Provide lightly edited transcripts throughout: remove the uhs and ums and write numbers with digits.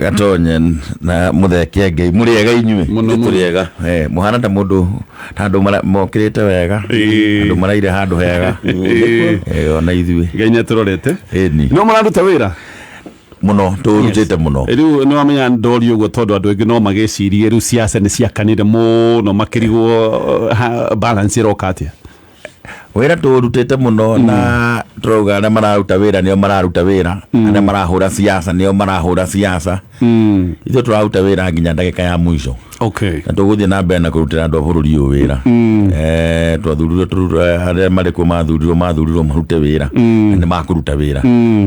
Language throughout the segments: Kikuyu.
Gatonye na mutheke Ngai mũrĩ ega inyuĩ? Mũno mũno. Tũrĩ ega. Mũhana ta mũndũ ta andũ mokĩrĩte wega, andũ maraire handũ hega. Ona ithuĩ. Ngai nĩ atũrorete. Ĩni. No mũraruta wĩra? Mũno, tũrutĩte mũno. Rĩu nĩ wamenya ndori ũguo tondũ andũ aingĩ no magĩcirie rĩu siasa nĩ ciakanire mũno makĩrigwo balance ĩroka atĩa. Wĩra tũrutĩte mũno, na tũrauga arĩa mararuta wĩra nĩo mararuta wĩra, arĩa marahũra siasa nĩo marahũra siasa. Ithuĩ tũraruta wĩra nginya ndagĩka ya mũico. Na tũgũthiĩ na mbere na kũrutĩra andũ a bũrũri ũyũ wĩra. Twathurirwo arĩa marĩ kuo mathurirwo marute wĩra, na nĩ makũruta wĩra,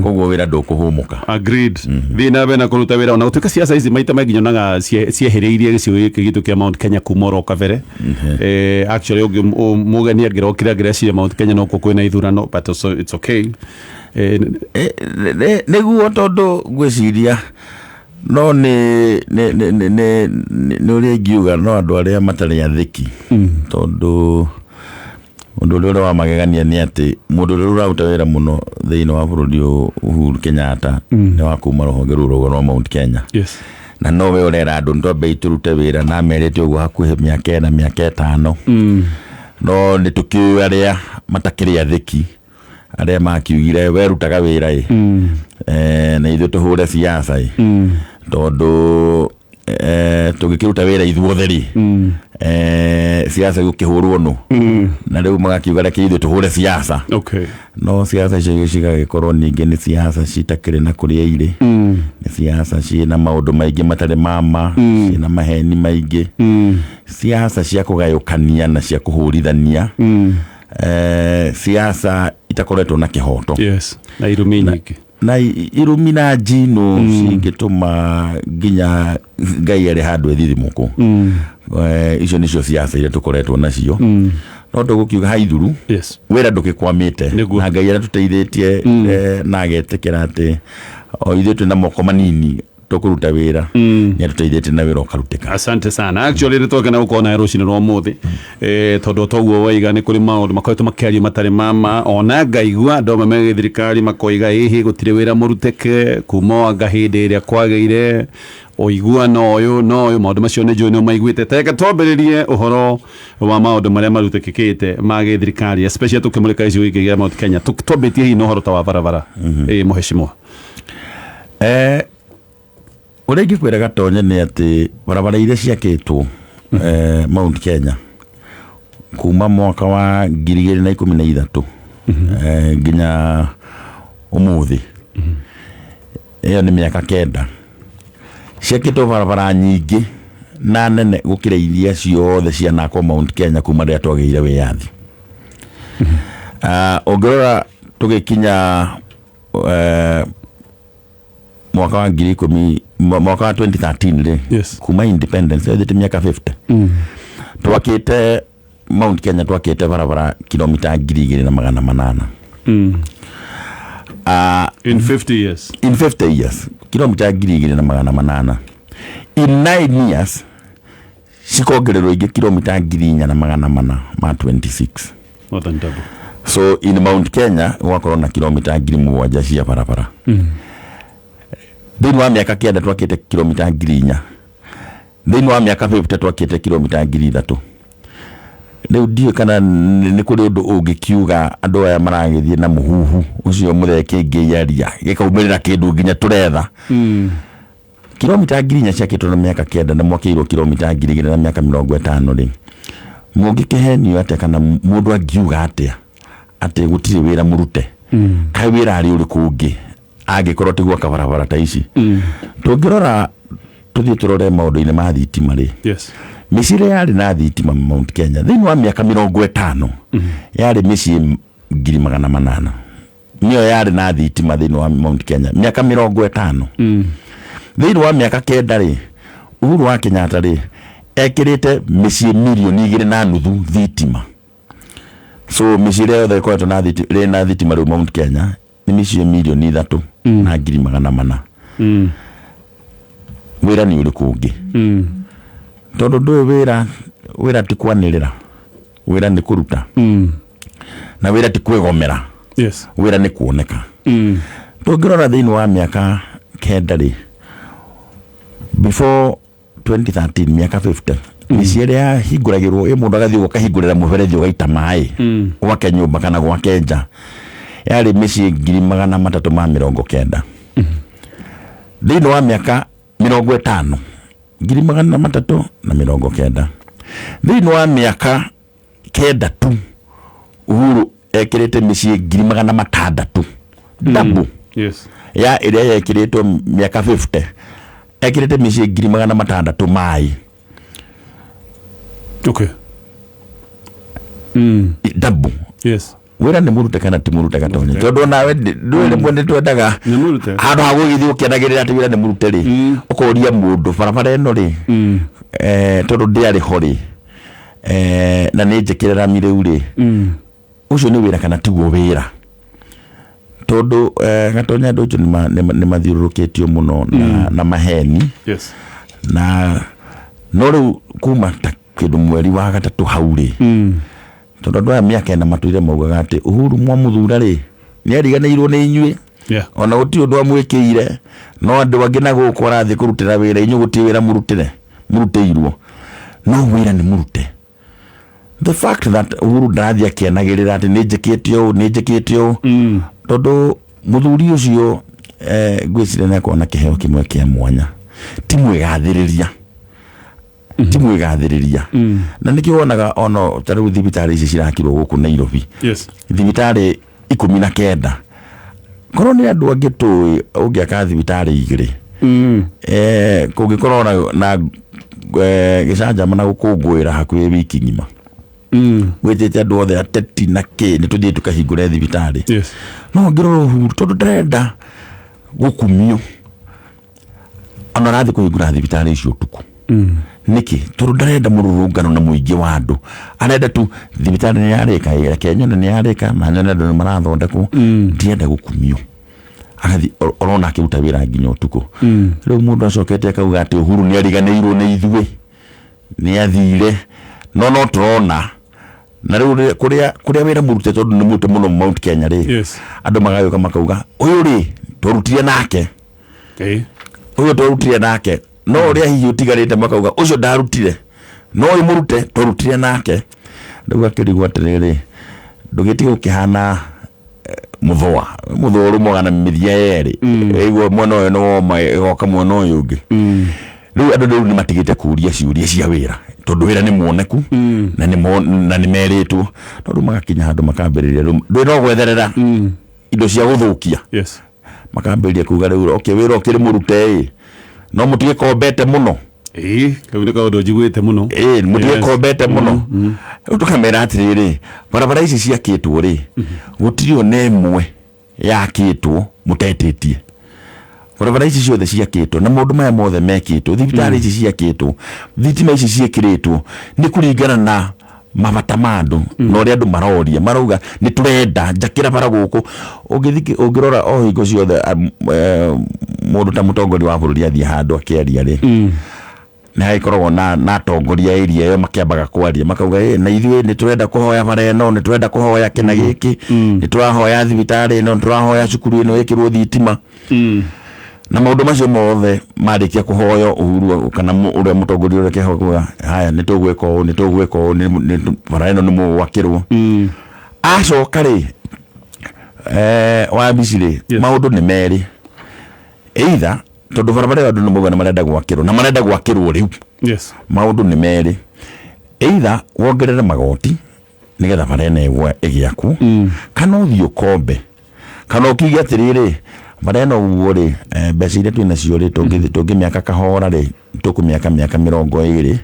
koguo wĩra ndũkũhũmũka. Agreed. Thiĩ na mbere na kũruta wĩra, ona gũtuĩka siasa ici maita maingĩ nyonaga ciehereirie gĩcigo gĩkĩ gitũ kĩa Mount Kenya kuma oro kabere. Actually ũngĩ mũgeni angĩrokire angĩreciria Mount Kenya nokuo kwĩna ithurano, but also it's okay. Nĩguo, tondũ ngwĩciria no nĩ ũrĩa ingiuga no andũ arĩa matarĩ athĩki, tondũ ũndũ ũrĩa wa magegania nĩ atĩ mũndũ ũrĩa ũraruta wĩra mũno thĩinĩ wa bũrũri ũyũ, Uhuru Kenyatta, nĩ wa kuma rũhonge rũu rũgũ rwa Mount Kenya. Na nowe ũrera andũ nĩtwambei tũrute wĩra, na merĩte ũguo hakuhĩ mĩaka 4, mĩaka 5. No nĩ tũkĩũĩ arĩa matakĩrĩ athĩki, arĩa makiugire werutaga wĩra ĩ, na ithuĩ tũhũre siasa ĩ, tondũ tũngĩkĩruta wĩra ithuothe rĩ, siasa igũkĩhũrwo nũ? Na rĩu magakiuga reke ithuĩ tũhũre siasa. No siasa icio cigagĩkorwo ningĩ nĩ siasa citakĩrĩ na kũrĩa irĩ, nĩ siasa ciĩna maũndũ maingĩ matarĩ mama, ciĩna maheni maingĩ, siasa cia kũgayũkania na cia kũhũrithania, siasa itakoretwo na kĩhoto. Yes, na irumi nyingĩ. Na irumi na njino cingĩtũma nginya Ngai arĩ handũ ethithimũkũ. Icio nĩcio siasa iria tũkoretwo nacio. No tũgũkiuga haithuru wĩra ndũgĩkwamĩte. Na Ngai aratũteithĩtie, na agetĩkĩra atĩ o ithuĩ twĩna moko manini tũkũruta wĩra, nĩ atũteithĩtie na wĩra ũkarutĩka. Asante sana. Actually nĩ twakena gũkorwo nawe rũcinĩ rwa ũmũthĩ, tondũ toguo waiga nĩ kũrĩ maũndũ makoretwo makĩario matarĩ mama, ona ngaigua andũ amwe me thirikari makoiga ĩhĩ gũtirĩ wĩra mũrutĩke kuma anga hĩndĩ ĩrĩa kwagĩire ũiguano ũyũ na ũyũ. Maũndũ macio nĩ njũĩ nĩ ũmaiguĩte. Teke twambĩrĩrie ũhoro wa maũndũ marĩa marutĩkĩkĩte ma gĩthirikari, especially tũkĩmũrĩka gĩcigo gĩkĩ kĩa Mount Kenya. Twambĩtie hihi na ũhoro ta wa barabara, mũheshimiwa. Ũrĩa ingĩkwĩra Gatonye nĩ atĩ barabara iria ciakĩtwo Mount Kenya kuma mwaka wa 2013 nginya ũmũthĩ, ĩyo nĩ mĩaka 9, ciakĩtwo barabara nyingĩ na nene gũkĩra iria ciothe cianakwo Mount Kenya kuma rĩrĩa twagĩire wĩyathi. Ũngĩrora tũgĩkinya mwaka wa 2010, mwaka wa 2013 rĩ, kuma independence ĩthĩte mĩaka 50, twakĩte Mount Kenya, twakĩte barabara kilomita 2800. In 50 years? In 50 years, kilomita 2800. In 9 years cikongererwo ingĩ kilomita 4426. More than double. So in Mount Kenya gwakorwo na kilomita 7000 cia barabara. Thĩinĩ wa mĩaka 9 twakĩte kilomita 4000. Thĩinĩ wa mĩaka 50 twakĩte kilomita 3000. Rĩu ndiũĩ kana nĩ kũrĩ ũndũ ũngĩkiuga andũ aya maragĩthiĩ na mũhuhu ũcio mũthee kĩngĩaria gĩkaumĩrĩra kĩndũ nginya tũretha. Kilomita 4000 ciakĩtwo na mĩaka 9, na mwakĩirwo kilomita 2000 na mĩaka 50 rĩ, mũngĩkĩhenio atĩa, kana mũndũ angiuga atĩa atĩ gũtirĩ wĩra mũrute? Kaĩ wĩra arĩ ũrĩkũ ũngĩ angĩkorwo ti gwaka barabara ta ici? Tũngĩrora, tũthiĩ tũrore maũndũ-inĩ ma thitima rĩ, mĩciĩ ĩrĩa yarĩ na thitima Mount Kenya thĩinĩ wa mĩaka 50 yarĩ mĩciĩ 800,000, nĩyo yarĩ na thitima thĩinĩ wa Mount Kenya mĩaka 50. Thĩinĩ wa mĩaka 9 rĩ, Uhuru wa Kenyatta rĩ, ekĩrĩte mĩciĩ 2.5 million thitima. So mĩciĩ ĩrĩa yothe ĩkoretwo na thitima, ĩrĩ na thitima rĩu Mount Kenya nĩ mĩciĩ 3.4 million. Wĩra nĩ ũrĩkũ ũngĩ? Tondũ ndũĩ wĩra, wĩra ti kwanĩrĩra, wĩra nĩ kũruta, na wĩra ti kwĩgomera, wĩra nĩ kuoneka. Tũngĩrora thĩinĩ wa mĩaka 9 rĩ, Before 2013, mĩaka 50, mĩciĩ ĩrĩa yahingũragĩrwo ĩ mũndũ agathiĩ ũkahingũrĩra mũberethi ũgaita maĩ gwake nyũmba kana gwake nja yarĩ mĩciĩ 390,000. Thĩinĩ wa mĩaka 50, 390,000. Thĩinĩ wa mĩaka 9 tu, Uhuru ekĩrĩte mĩciĩ 600,000, double ya ĩrĩa yekĩrĩtwo mĩaka 50. Ekĩrĩte mĩciĩ 600,000 maĩ. Double. Wĩra nĩ mũrute kana ti mũrute, Gatonye? Tondũ onawe ndũĩ rĩmwe nĩ twendaga Nĩ mũrute. handũ ha gũgĩthiĩ ũkĩanagĩrĩra atĩ wĩra nĩ mũrute rĩ, ũkoria mũndũ barabara ĩno rĩ, tondũ ndĩarĩ ho rĩ, na nĩ njĩkĩre rami rĩu rĩ, ũcio nĩ wĩra kana tiguo wĩra? Tondũ Gatonya, andũ aitũ nĩ mathiũrũrũkĩtio mũno na maheni. Na no rĩu kuma ta kĩndũ mweri wa gatatũ hau rĩ, tondũ andũ aya mĩaka 4 matũire maugaga atĩ Uhuru mwamũthura rĩ, nĩ ariganĩirwo nĩ inyuĩ, ona gũtirĩ ũndũ amwĩkĩire, no andũ angĩ na gũkũ arathiĩ kũrutĩra wĩra, inyuĩ gũtirĩ wĩra mũrutĩre mũrutĩirwo. No wĩra nĩ mũrute. The fact that Uhuru ndarathiĩ akĩanagĩrĩra atĩ nĩ njĩkĩte ũũ, nĩ njĩkĩte ũũ, tondũ mũthuri ũcio, ngwĩciria nĩ akorwo na kĩheo kĩmwe kĩa mwanya, ti mwĩgathĩrĩria, ti mwĩgathĩrĩria. Na nĩkĩo wonaga ona ta rĩu thibitarĩ ici cirakirwo gũkũ Nairobi, thibitarĩ 19, korwo nĩ andũ angĩ tũĩ ũngĩaka thibitarĩ 2, kũngĩkorwo na gĩcanjama na gũkũngũĩra hakuhĩ wiki ng'ima, wĩtĩte andũ othe ateti na kĩ, nĩ tũthiĩ tũkahingũre thibitarĩ. No ngĩrora Uhuru, tondũ ndarenda gũkumio, ona arathiĩ kũhingũra thibitarĩ icio ũtukũ. Nĩkĩ? Tondũ ndarenda mũrũrũngano na mũingĩ wa andũ, arenda tu thibitarĩ nĩ yarĩka, reke nyone nĩ yarĩka na nyone andũ nĩ marathondekwo, ndirenda gũkumio. Agathiĩ ũrona akĩruta wĩra nginya ũtukũ. Rĩu mũndũ acokete akauga atĩ Uhuru nĩ ariganĩirwo nĩ ithuĩ, nĩ athire, no tũrona na rĩu kũrĩa wĩra mũrute, tondũ nĩ mũrute mũno Mount Kenya rĩ, andũ magagĩũka makauga ũyũ rĩ twarutire nake, ũyũ twarutire nake, no ũrĩa hihi ũtigarĩte makauga ũcio ndarutire, no ũyũ mũrute twarutire nake. Rĩu akĩrigwo atĩrĩrĩ, ndũgĩtige ũkĩhana mũthũa. Mũthũa ũrũmaga na mĩthia yerĩ, ĩigua mwena ũyũ nĩ woma, ĩgoka mwena ũyũ ũngĩ. Rĩu andũ rĩu nĩ matigĩte kũria ciũria cia wĩra, tondũ wĩra nĩ muoneku na nĩ merĩtwo. No rĩu magakinya handũ makambĩrĩria, rĩu ndũĩ no gwetherera indo cia gũthũkia. Makambĩrĩria kuga rĩu, okay, wĩra ũkĩrĩ mũrute ĩ, no mũtigĩkombete mũno. Ĩĩ, kau nĩ kaũndũ njiguĩte mũno. Ĩĩ, mũtigĩkombete mũno. Rĩu tũkamera atĩrĩrĩ, barabara ici ciakĩtwo rĩ, gũtirĩ ona ĩmwe yakĩtwo mũtetĩtie. Barabara ici ciothe ciakĩtwo na maũndũ maya mothe mekĩtwo, thibitarĩ ici ciakĩtwo, thitima ici ciĩkĩrĩtwo, nĩ kũringana na mabata ma andũ na ũrĩa andũ maroria, marauga nĩ tũrenda njakĩra bara gũkũ. Ũngĩthikĩ ũngĩrora o hingo ciothe, mũndũ ta mũtongoria wa bũrũri athiĩ handũ akĩaria rĩ, nĩ hagĩkoragwo na atongoria a area ĩyo makĩambaga kwaria, makauga, "Ĩ, na ithuĩ nĩ tũrenda kũhoya bara ĩno, nĩ tũrenda kũhoya kĩna gĩkĩ, nĩ tũrahoya thibitarĩ ĩno, nĩ tũrahoya cukuru ĩno ĩkĩrwo thitima." Na maũndũ macio mothe marĩkia kũhoywo, Uhuru kana ũrĩa mũtongoria ũrĩa kĩho kuga, "Haya, nĩ tũgwĩka ũũ, nĩ tũgwĩka ũũ, bara ĩno nĩ mũgwakĩrwo." Acoka rĩ, wabici rĩ, maũndũ nĩ merĩ. Either tondũ barabara ĩyo andũ nĩ mauga nĩ marenda gwakĩrwo na marenda gwakĩrwo rĩu, maũndũ nĩ merĩ. Either wongerere magoti nĩgetha bara ĩno ĩgĩakwo, kana ũthiĩ ũkombe, kana ũkiuge atĩrĩrĩ, bara ĩno ũguo rĩ, mbeca iria twĩ nacio rĩ, tũngĩmĩaka kahora rĩ, tũkũmĩaka mĩaka 20.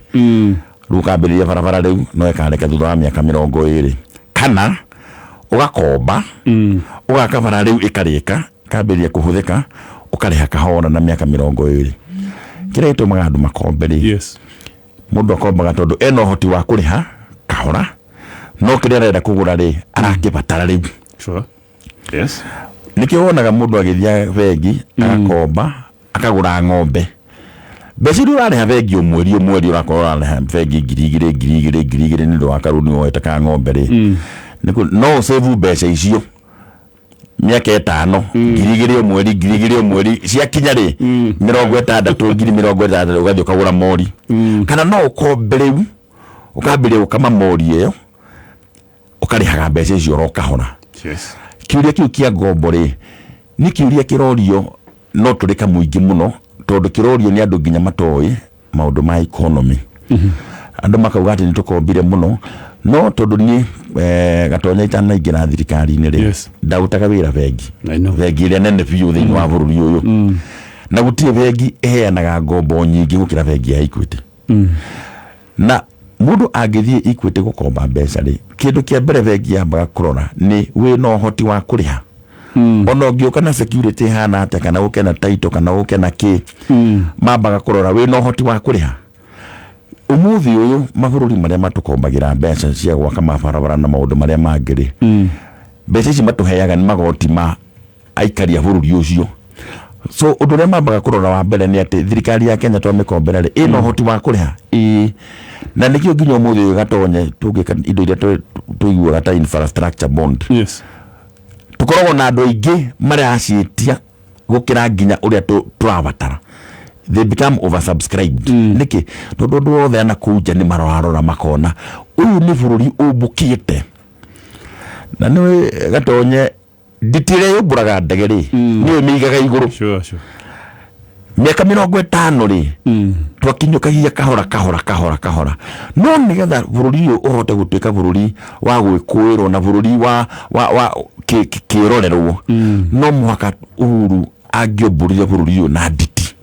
Rĩu ũkambĩrĩria barabara rĩu, no ĩkarĩka thutha wa mĩaka 20. Kana ũgakomba, ũgaka bara rĩu, ĩkarĩka, ĩkambĩrĩria kũhũthĩka, ũkarĩha kahora na mĩaka 20. Kĩrĩa gĩtũmaga andũ makombe rĩ, mũndũ akombaga tondũ ena ũhoti wa kũrĩha kahora, no kĩrĩa arenda kũgũra rĩ, arakĩbatara rĩu. Sure. Yes. Nĩkĩo wonaga mũndũ agĩthiĩ bengi agakomba akagũra ng'ombe. Mbeca iria ũrarĩha bengi o mweri o mweri, ũrakorwo ũrarĩha bengi 2,000, 2,000, 2,000 nĩ ũndũ wa karũni woete ka ng'ombe rĩ, no ũsave mbeca icio. Mĩaka 5, 2,000 o mweri, 2,000 o mweri, ciakinya rĩ, 60, 60,000, ũgathiĩ ũkagũra mori. Kana no ũkombe rĩu, ũkambĩrĩria gũkama mori ĩyo, ũkarĩhaga mbeca icio oro kahora. Kĩũria kĩu kĩa ngombo rĩ, nĩ kĩũria kĩrorio no tũrĩ kamũingĩ mũno, tondũ kĩrorio nĩ andũ nginya matoĩ maũndũ ma economy. Andũ makauga atĩ nĩ tũkombire mũno, no tondũ niĩ Gatonya itanaingĩra thirikari-inĩ rĩ, ndarutaga wĩra bengi. I know. Bengi ĩrĩa nene biũ thĩinĩ wa bũrũri ũyũ, na gũtirĩ bengi ĩheanaga ngombo nyingĩ gũkĩra bengi ya Equity. Na mũndũ angĩthiĩ Equity gũkomba mbeca rĩ, kĩndũ kĩa mbere bengi yambaga kũrora nĩ wĩna ũhoti wa kũrĩha. Ona ũngĩũka na security ĩhana atĩa, kana ũke na title, kana ũke na kĩ, mambaga kũrora wĩna ũhoti wa kũrĩha. Ũmũthĩ ũyũ mabũrũri marĩa matũkombagĩra mbeca cia gwaka mabarabara na maũndũ marĩa mangĩ rĩ, mbeca ici matũheaga nĩ magoti ma aikari a bũrũri ũcio. So ũndũ ũrĩa mambaga kũrora wa mbere nĩ atĩ thirikari ya Kenya twamĩkombera rĩ, ĩna ũhoti wa kũrĩha? Ĩĩ. Na nĩkĩo nginya ũmũthĩ ũyũ, Gatonye, tũngĩka indo iria tũiguaga ta infrastructure bond, tũkoragwo na andũ aingĩ maraciĩtia gũkĩra nginya ũrĩa tũrabatara. They become oversubscribed. Nĩkĩ? Tondũ andũ othe ana kũu nja nĩ mararora makona ũyũ nĩ bũrũri ũmbũkĩte. Na nĩ Gatonye, nditi ĩrĩa yũmbũraga ndege rĩ, nĩyo ĩmĩigaga igũrũ. Mĩaka 50 rĩ, twakinyũkagia kahora kahora kahora kahora, no nĩgetha bũrũri ũyũ ũhote gũtuĩka bũrũri wa gwĩkũĩrwo na bũrũri wa kĩrorerwo, no mũhaka Uhuru angĩombũrire bũrũri ũyũ na nditi.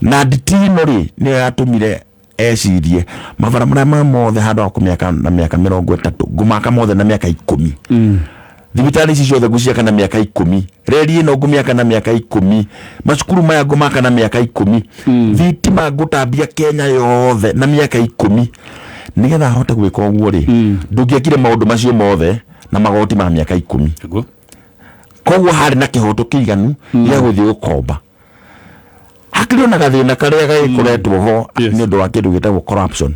Na nditi ĩno rĩ, nĩyo yatũmire ecirie mabarabara maya mothe, handũ ha kũmĩaka na mĩaka 30, ngũmaka mothe na mĩaka 10. Thibitarĩ ici ciothe ngũciaka na mĩaka 10, reri ĩno ngũmĩaka na mĩaka 10, macukuru maya ngũmaka na mĩaka 10, thitima ngũtambia Kenya yothe na mĩaka 10. Nĩgetha ahote gwĩka ũguo rĩ, ndũngĩekire maũndũ macio mothe na magoti ma mĩaka 10. Koguo harĩ na kĩhoto kĩiganu gĩa gũthiĩ gũkomba. Hakĩrĩ ona gathĩna karĩa gagĩkoretwo ho nĩ ũndũ wa kĩndũ gĩtagwo corruption,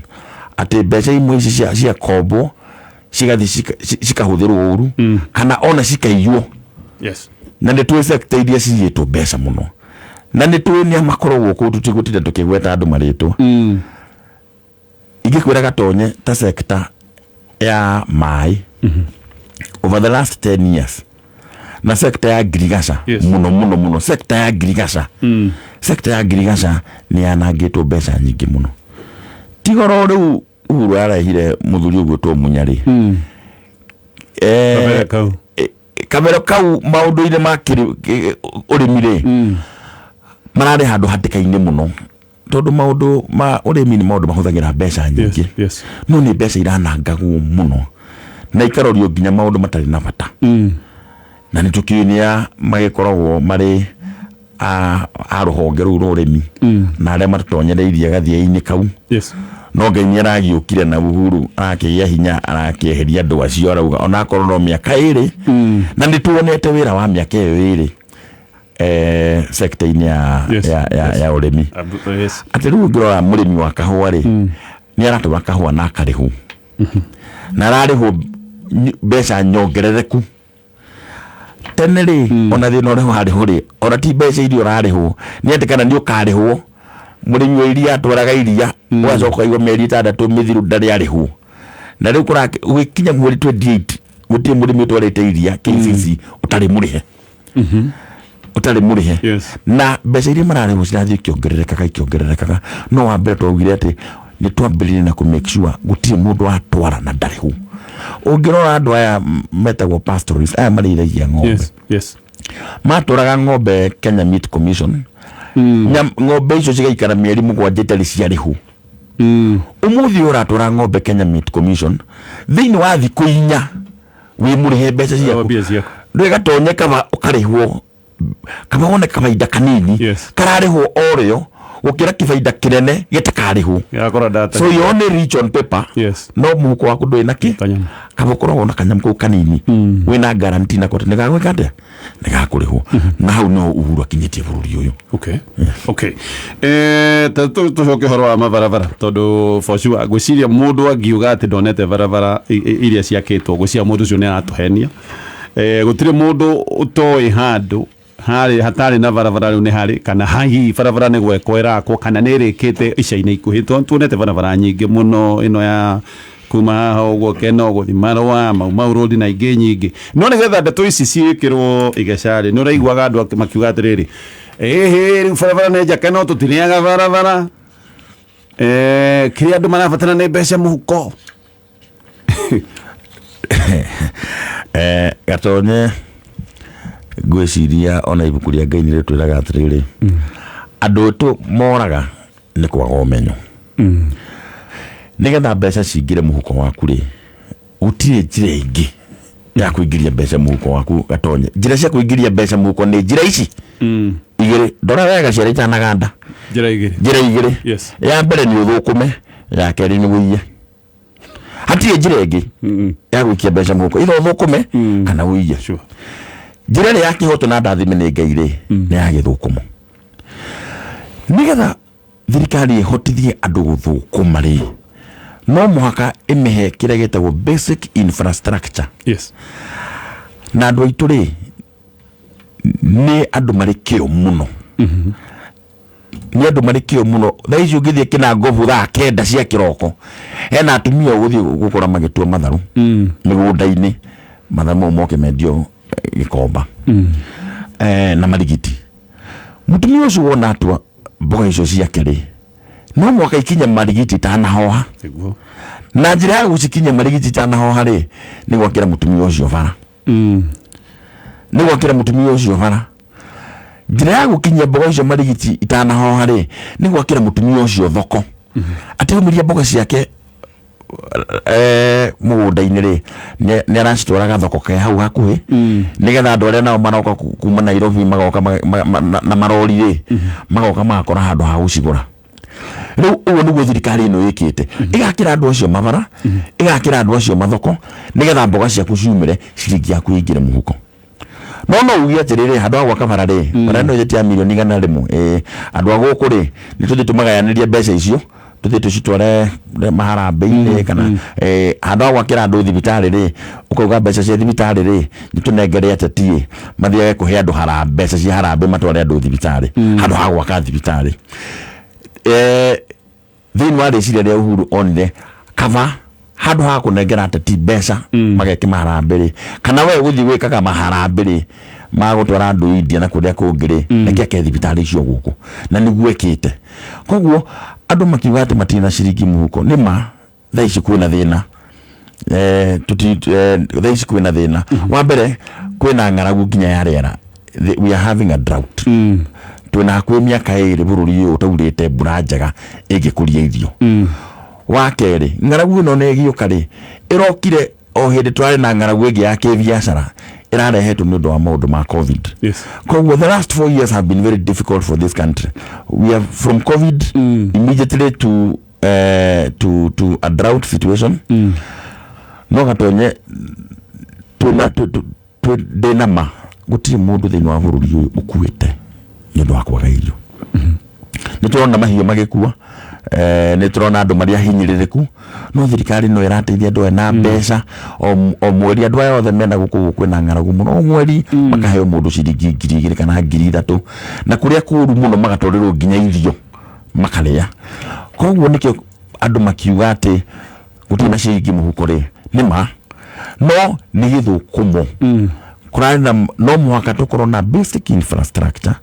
atĩ mbeca imwe ici cia kombwo cigathiĩ cikahũthĩrwo ũru, kana ona cikaiywo. Na nĩ tũĩ sector iria ciyĩtwo mbeca mũno, na nĩ tũĩ nĩa makoragwo kũu, tũtigũtinda tũkĩgweta andũ marĩtwa. Ingĩkwĩra, Gatonye, ta sector ya maĩ over the last 10 years na sector ya ngirigaca, mũno mũno mũno sector ya ngirigaca, sector ya ngirigaca nĩ yanangĩtwo mbeca nyingĩ mũno. Tigoro rĩu Uhuru arehire mũthuri ũgwĩtwo Munyarĩ. Kabere kau. Kabere kau maũndũ-inĩ ma ũrĩmi rĩ, mararĩ handũ hatĩka-inĩ mũno, tondũ maũndũ ma ũrĩmi nĩ maũndũ mahũthagĩra mbeca nyingĩ. No nĩ mbeca iranangagwo mũno na ikarorio nginya maũndũ matarĩ na bata. Na nĩ tũkĩũĩ nĩa magĩkoragwo marĩ a rũhonge rũu rwa ũrĩmi na arĩa matũtonyereirie gathia-inĩ kau. No Ngai nĩ aragĩũkire na Uhuru arakĩgĩa hinya, arakĩeheria andũ acio, arauga onakorwo no mĩaka 2. Na nĩ tuonete wĩra wa mĩaka ĩyo 2 sector-inĩ ya, ya, ya ũrĩmi. Atĩ rĩu ũngĩrora mũrĩmi wa kahũa rĩ, nĩ aratwara kahũa na akarĩhwo, na ararĩhwo mbeca nyongerereku. Tene rĩ, ona thĩna ũrĩa warĩ ho rĩ, ona ti mbeca iria ũrarĩhwo, nĩ atĩ kana nĩ ũkarĩhwo. Mũrĩmi wa iria atwaraga iria, ũgacoka ũkaigua mĩeri 6 mĩthiru ndarĩ arĩhwo. Na rĩu gũgĩkinya mweri 28, gũtirĩ mũrĩmi ũtwarĩte iria KCC ũtarĩ mũrĩhe, ũtarĩ mũrĩhe. Na mbeca iria mararĩhwo cirathiĩ ikĩongererekaga, ikĩongererekaga. No wa mbere twaugire atĩ nĩ twambĩrĩrie na kũ make sure gũtirĩ mũndũ watwara na ndarĩhwo. Ũngĩrora andũ aya metagwo pastoralists, aya marĩithagia ng'ombe, matwaraga ng'ombe Kenya Meat Commission. Ng'ombe icio cigaikara mĩeri 7 itarĩ ciarĩhwo. Ũmũthĩ ũyũ ũratwara ng'ombe Kenya Meat Commission, thĩinĩ wa thikũ 4 wĩ mũrĩhe mbeca ciaku. Mbia ciaku. Ndũgĩgatonye kaba ũkarĩhwo, kaba wone kabainda kanini kararĩhwo o rĩo gũkĩra kĩbainda kĩnene gĩtakarĩhwo. Yakora data. So you only reach on paper, no mũhuko waku ndũrĩ na kĩ. Kanyamũ. Kaba ũkoragwo na kanyamũ kau kanini, wĩna guarantee nako atĩ nĩgagwĩka atĩa, nĩgakũrĩhwo. Na hau no Uhuru akinyĩtie bũrũri ũyũ. Okay, ta tũcoke ũhoro wa mabarabara, tondũ for sure ngwĩciria mũndũ angiuga atĩ ndonete barabara iria ciakĩtwo, ngwĩciria mũndũ ũcio nĩ aratũhenia. Gũtirĩ mũndũ ũtoĩ handũ harĩ hatarĩ na barabara rĩu nĩ harĩ kana hihi barabara nĩ gwekwo ĩrakwo kana nĩ ĩrĩkĩte ica-inĩ ikuhĩ. Tuonete barabara nyingĩ mũno ĩno ya kuma haha ũguo Keno gũthiĩ Marũa, Mau Mau Road na ingĩ nyingĩ. No nĩgetha ndeto ici ciĩkĩrwo igeca-rĩ, nĩ ũraiguaga andũ makiuga atĩrĩrĩ, ĩhĩ rĩu barabara nĩ njake no tũtirĩaga barabara. Kĩrĩa andũ marabatara nĩ mbeca mũhuko. Gatonye ngwĩciria ona ibuku rĩa Ngai nĩ rĩtwĩraga atĩrĩrĩ, andũ aitũ moraga nĩ kwaga ũmenyo. Nĩgetha mbeca cingĩre mũhuko waku rĩ, gũtirĩ njĩra ĩngĩ ya kũingĩria mbeca mũhuko waku Gatonye. Njĩra cia kũingĩria mbeca mũhuko nĩ njĩra ici igĩrĩ. Ndora wega ciara itanaganda. Njĩra igĩrĩ. Njĩra igĩrĩ. Yes. Ya mbere nĩ ũthũkũme, ya kerĩ nĩ ũiye. Hatirĩ njĩra ĩngĩ ya gũikia mbeca mũhuko, either ũthũkũme kana ũiye. Sure. Njĩra ĩrĩa ya kĩhoto na ndathime nĩ Ngai rĩ, nĩ ya gĩthũkũmo. Nĩgetha thirikari ĩhotithie andũ gũthũkũma rĩ, no mũhaka ĩmĩhe kĩrĩa gĩtagwo basic infrastructure. Yes. Na andũ aitũ rĩ, nĩ andũ marĩ kĩo mũno. Nĩ andũ marĩ kĩo mũno. Thaa ici ũngĩthiĩ Kĩnangobu thaa 9 cia kĩroko, hena atumia ũgũthiĩ gũkora magĩtua matharũ mĩgũnda-inĩ, matharũ mau moke mendio Gĩkomba. Na marigiti. Mũtumia ũcio wona atua mboga icio ciake rĩ, no mũhaka ikinye marigiti itanahoha. Nĩguo. Na njĩra ya gũcikinyia marigiti itanahoha rĩ, nĩ gwakĩra mũtumia ũcio bara. Nĩ gwakĩra mũtumia ũcio bara. Njĩra ya gũkinyia mboga icio marigiti itanahoha rĩ, nĩ gwakĩra mũtumia ũcio thoko. Ataumiria mboga ciake mũgũnda-inĩ rĩ, nĩ aracitwara gathoko ke hau hakuhĩ, nĩgetha andũ arĩa nao maroka kuma Nairobi magoka na marori rĩ, magoka magakora handũ ha gũcigũra. Rĩu ũguo nĩguo thirikari ĩno ĩkĩte, ĩgakĩra andũ acio mabara, ĩgakĩra andũ acio mathoko, nĩgetha mboga ciaku ciumĩre, ciringi yaku ĩingĩre mũhuko. No no uge atĩrĩrĩ, handũ ha gwaka bara rĩ, bara ĩno ĩti ya mirioni 100, andũ a gũkũ rĩ, nĩ tũthiĩ tũmagayanĩrie mbeca icio, tũthiĩ tũcitware maharambĩ-inĩ, kana handũ ha gwakĩra andũ thibitarĩ rĩ, ũkauga mbeca cia thibitarĩ rĩ, nĩ tũnengere ateti ĩ, mathiage kũhe andũ mbeca cia harambĩ matware andũ thibitarĩ, handũ ha gwaka thibitarĩ. Thĩinĩ wa rĩciria rĩa Uhuru onire kaba handũ ha kũnengera ateti mbeca mageke maharambĩ rĩ, kana we gũthiĩ gwĩkaga maharambĩ rĩ ma gũtwara andũ India na kũrĩa kũngĩ rĩ, reke ake thibitarĩ icio gũkũ, na nĩguo ĩkĩte. Koguo andũ makiuga atĩ matirĩ na ciringi mũhuko, nĩ ma thaa ici kwĩna thĩna. Thaa ici kwĩna thĩna. Wa mbere kwĩna ng'aragu nginya ya rĩera. We are having a drought. Twĩna hakuhĩ mĩaka 2 bũrũri ũyũ ũtaurĩte mbura njega ĩngĩkũria irio. Wa kerĩ, ng'aragu ĩno nĩ ĩgĩũka rĩ, ĩrokire o hĩndĩ tũrarĩ na ng'aragu ĩngĩ ya kĩbiacara ĩrarehetwo nĩ ũndũ wa maũndũ ma COVID. Yes. Koguo the last 4 years have been very difficult for this country. We are from COVID immediately to a drought situation. No gatonye twĩna ndĩna ma gũtirĩ mũndũ thĩinĩ wa bũrũri ũyũ ũkuĩte nĩ ũndũ wa kwaga irio. Nĩ tũrona mahiũ magĩkua, nĩ tũrona andũ marĩ ahinyĩrĩrĩku, no thirikari no ĩrateithia andũ aya na mbeca o mweri. Andũ aya othe mena gũkũ kwĩna ng'aragu mũno, o mweri makaheo mũndũ ciringi 2,000 kana 3,000, na kũrĩa kũũru mũno magatwarĩrwo nginya irio makarĩa. Koguo nĩkĩo andũ makiuga atĩ gũtirĩ na ciringi mũhuko rĩ, nĩ ma, no nĩ gĩthũkũmo. Kũrarĩ na no mũhaka tũkorwo na basic infrastructure,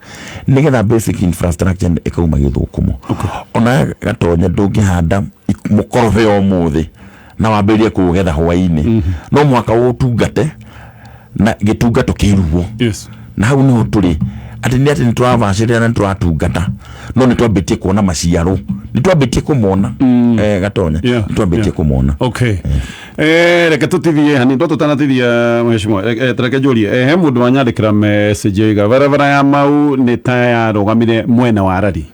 nĩgetha basic infrastructure ĩkauma gĩthũkũmo. Ona Gatonye ndũngĩhanda mũkorobe ũmũthĩ na wambĩrĩrie kũũgetha hwaĩ-inĩ, no mũhaka ũtungate na gĩtungato kĩruo. Yes. Na hau niho tũrĩ, atĩ nĩ atĩ nĩ tũrabacĩrĩra na nĩ tũratungata, no nĩ twambĩtie kuona maciaro, nĩ twambĩtie kũmona. Gatonya, nĩ twambĩtie kũmona. Okay. Reke tũtithie hanini, no tũtanatithia mheshimiwa, reke njũrie, he mũndũ wanyandĩkĩra message oiga barabara ya Mau nĩ ta yarũgamire mwena wa Rari.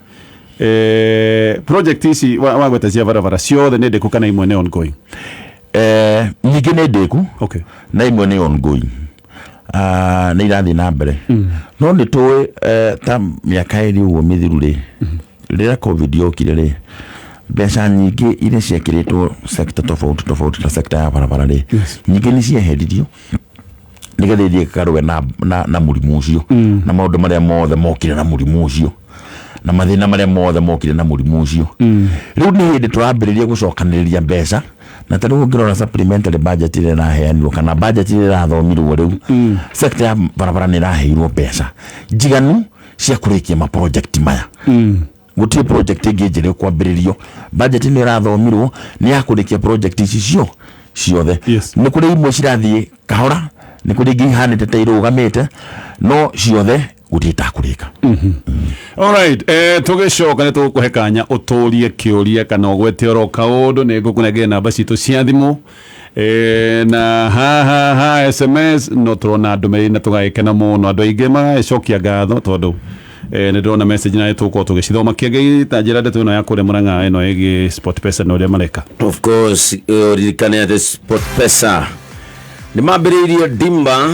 Project ici wagweta cia barabara ciothe nĩ ndĩku kana imwe nĩ ongoing? Nyingĩ nĩ ndĩku. Okay. Na imwe nĩ ongoing. Nĩ irathiĩ na mbere. No nĩ tũĩ ta mĩaka 2 ũguo mĩthiru rĩ, rĩrĩa COVID yokire rĩ, mbeca nyingĩ iria ciekĩrĩtwo sector tofauti tofauti ta sector ya barabara rĩ, Yes. nyingĩ nĩ cieheririo. Nĩgetha ithiĩ ĩkarũe na mũrimũ ũcio na maũndũ marĩa mothe mokire na mũrimũ ũcio na mathĩna marĩa mothe mokire na mũrimũ ũcio. Rĩu nĩ hĩndĩ tũrambĩrĩria gũcokanĩrĩria mbeca, na ta rĩu ũngĩrora supplementary budget ĩrĩa ĩraheanirwo kana budget ĩrĩa ĩrathomirwo rĩu, sector ya barabara nĩ ĩraheirwo mbeca njiganu cia kũrĩkia ma project maya. Gũtirĩ project ĩngĩ njerũ ĩkwambĩrĩrio. Budget ĩno ĩrathomirwo nĩ ya kũrĩkia project ici ciothe. Nĩ kũrĩ imwe cirathiĩ kahora, nĩ kũrĩ ingĩ ihanĩte ta irũgamĩte, no ciothe gũtirĩ takũrĩka. Alright, tũgĩcoka nĩ tũgũkũhe kanya ũtũrie kĩũria kana ũgwete oro kaũndũ. Nĩ ngũkũnengere namba citũ cia thimũ na ha ha SMS. No tũrona ndũmĩrĩri na tũgagĩkena mũno, andũ aingĩ magagĩcokia ngatho tondũ nĩ ndĩrona message na nĩ tũgũkorwo tũgĩcithoma. Kĩngĩ ta njĩra ndeto ĩno ya kũrĩa Mũrang'a ĩno ĩgiĩ Sport Pesa na ũrĩa mareka. Of course, ririkane atĩ Sport Pesa nĩ mambĩrĩirie Dimba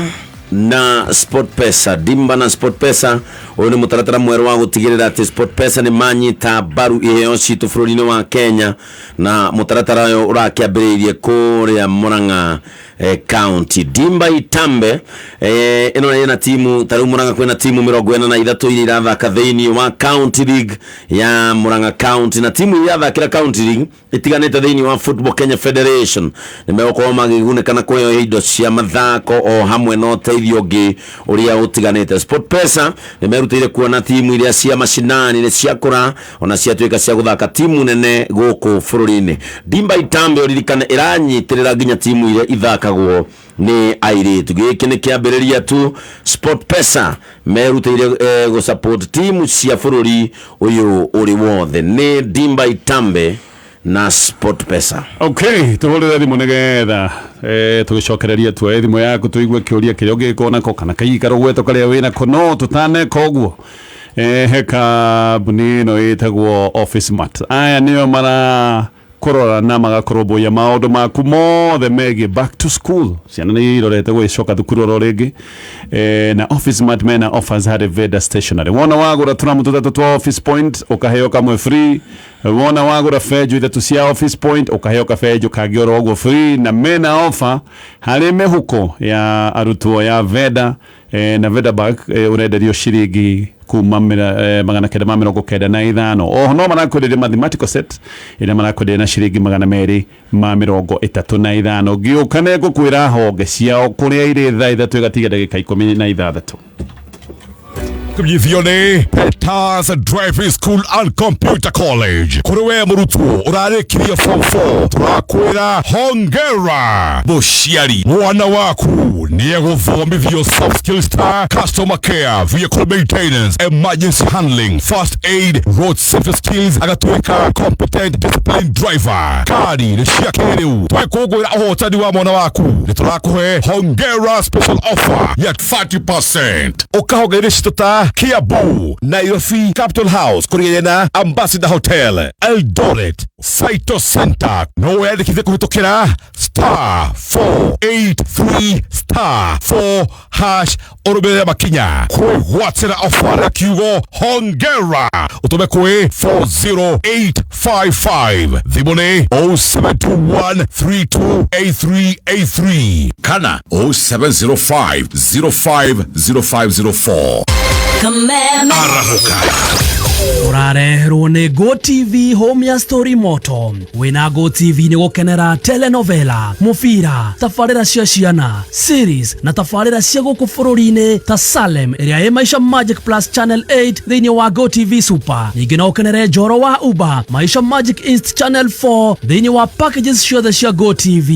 na Sport Pesa. Dimba na Sport Pesa, ũyũ nĩ mũtaratara mwerũ wa gũtigĩrĩra atĩ Sport Pesa nĩ manyita mbaru iheo citũ bũrũri-inĩ wa Kenya, na mũtaratara ũyũ ũrakĩambĩrĩirie kũrĩa Murang'a county. Dimba Itambe ĩno ĩna timu, ta rĩu Murang'a kwĩna timu 43 iria irathaka thĩinĩ wa county league ya Murang'a county, na timu iria irathakĩra county league itiganĩte thĩinĩ wa Football Kenya Federation nĩ megũkorwo magĩgunĩka na kũheo indo cia mathako o hamwe na ũteithio ũngĩ ũrĩa ũtiganĩte. Sport Pesa nĩ merutĩire kuona timu iria cia macinani nĩ ciakũra ona ciatuĩka cia gũthaka timu nene gũkũ bũrũri-inĩ. Dimba Itambe, ũririkane, ĩranyitĩrĩra nginya timu iria ithakagwo nĩ airĩtu. Gĩkĩ nĩ kĩambĩrĩria tu. Sport Pesa merutĩire gũsupport timu cia bũrũri ũyũ ũrĩ wothe. Nĩ Dimba Itambe na Sport Pesa. Okay, tũhũrĩre thimũ nĩgetha tũgĩcokereria tuoe thimũ yaku tũigue kĩũria kĩrĩa ũngĩgĩkorwo nako kana kaigikaro gwetwo karĩa wĩnako. No tũtaneka ũguo, he kambuni ĩno ĩtagwo Office Mart. Aya nĩo mara kũrora na magakũrũmbũiya maũndũ maku mothe megiĩ back to school. Ciana nĩ irorete gũgĩcoka thukuru oro rĩngĩ, na Office Mart mena offers harĩ Veda Stationery. Wona wagũra tũramu tũtatũ twa Office Point, ũkaheo kamwe free. Wona wagũra benjũ ithatũ cia Office Point, ũkaheo kabenjũ kangĩ oro ũguo free. Na mena offer harĩ mĩhuko ya arutwo ya Veda na Veda bag, ũrenderio ciringi kuma 995. Oho no marakwenderia mathematical set ĩrĩa marakwenderia na ciringi 235. Ngĩũka nĩ ngũkwĩra honge ciao kũrĩa irĩ thaa 3 ĩgatiga ndagĩka 16. Kumenyithio nĩ Peters Driving School and Computer College. Kũrĩ we mũrutwo ũrarĩkirie form 4, tũrakwĩra hongera. Mũciari, mwana waku nĩ egũthomithio soft skills ta customer care, vehicle maintenance, emergency handling, first aid, road safety skills, agatuĩka competent, disciplined driver. Kari nĩ cia kĩrĩu. Twekũngũĩra ũhotani wa mwana waku, nĩ tũrakũhe hongera special offer ya 30%. Ũkahonge-inĩ citũ ta Kiambu, Nairobi Capital House kũrigainie na Ambassador Hotel, Eldoret Saito Center. No weyandĩkithie kũhĩtũkĩra *483*4#, ũrũmĩrĩre makinya kwĩgwatĩra ofa na kiugo "hongera", ũtũme kwĩ 40855. Thimũ nĩ 0721 328383 kana 0705 050504. Kameme. Arahũka. Ũrareherwo nĩ GoTV Home ya Story Moto. Wĩna GoTV nĩ gũkenera telenovela, mũbira, tabarĩra cia ciana, series na tabarĩra cia gũkũ bũrũri-inĩ ta Salem ĩrĩa ĩ Maisha Magic Plus Channel 8 thĩinĩ wa GoTV Super. Ningĩ no ũkenere Njoro wa Uba, Maisha Magic East Channel 4 thĩinĩ wa packages ciothe cia GoTV.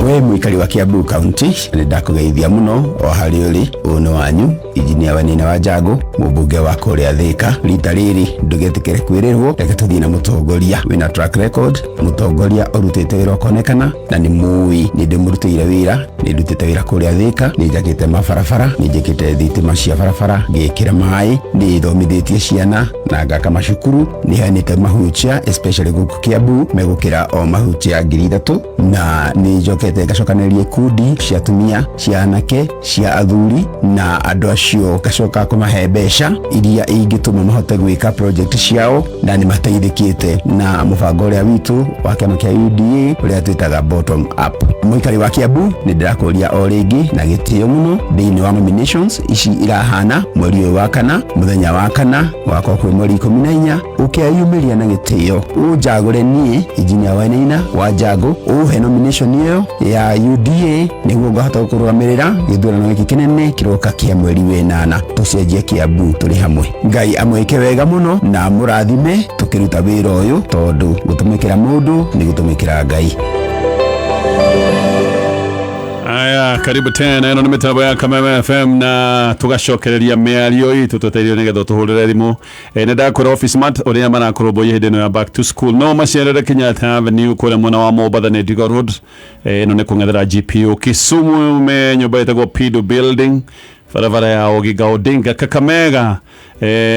We mũikari wa Kiambu County, nĩ ndakũgeithia mũno o harĩ ũrĩ. Ũyũ nĩ wanyu injinia Wanina wa Njangũ, mũmbunge wa kũrĩa Thĩka. Rita rĩrĩ ndũgetĩkĩre kwĩrĩrwo, reke tũthiĩ na mũtongoria wĩna track record, mũtongoria ũrutĩte wĩra ũkonekana na nĩ mũĩ nĩ ndĩmũrutĩire wĩra. Nĩ ndutĩte wĩra kũrĩa Thĩka, nĩ njakĩte mabarabara, nĩ njĩkĩte thitima cia barabara, ngĩkĩra maĩ, nĩ thomithĩtie ciana na ngaka macukuru, nĩ heanĩte mahutia especially gũkũ Kiambu megũkĩra o mahutia 3000, na nĩ njokete ngacokanĩrĩria ikundi cia atumia, cia anake, cia athuri na andũ acio. Acio ngacoka kũmahe mbeca iria ingĩtũma mahote gwĩka project ciao, na nĩ mateithĩkĩte na mũbango ũrĩa witũ wa kĩama kĩa UDA ũrĩa twĩtaga bottom up. Mũikari wa Kiambu, nĩ ndĩrakũria o rĩngĩ na gĩtĩo mũno, thĩinĩ wa nominations ici irahana mweri ũyũ wa kana, mũthenya wa kana wakorwo kwĩ mweri 14, ũkeyumĩria na gĩtĩo ũnjagũre niĩ Engineer Wainaina wa Njangũ, ũhe nomination ĩyo ya UDA nĩguo ngahota gũkũrũgamĩrĩra gĩthurano gĩkĩ kĩnene kĩroka kĩa mweri wĩnana. Tũcenjie Kiambu tũrĩ hamwe. Ngai amwĩke wega mũno na amũrathime tũkĩruta wĩra ũyũ, tondũ gũtũmĩkĩra mũndũ nĩ gũtũmĩkĩra Ngai. Aya, karibu tena. Ĩno nĩ mĩtambo ya Kameme FM na tũgacokereria mĩario itũ twetereire nĩgetha tũhũrĩre thimũ. Nĩ ndakwĩra Office Smart ũrĩa marakũrũmbũiya hĩndĩ ĩno ya back to school, no macerere Kenyatta Avenue kũrĩa mwena wa Mombatha nĩ Digo Road. Ĩno nĩ kũng'ethera GPO. Kisumu me nyũmba ĩtagwo Pido Building, barabara ya Oginga Odinga. Kakamega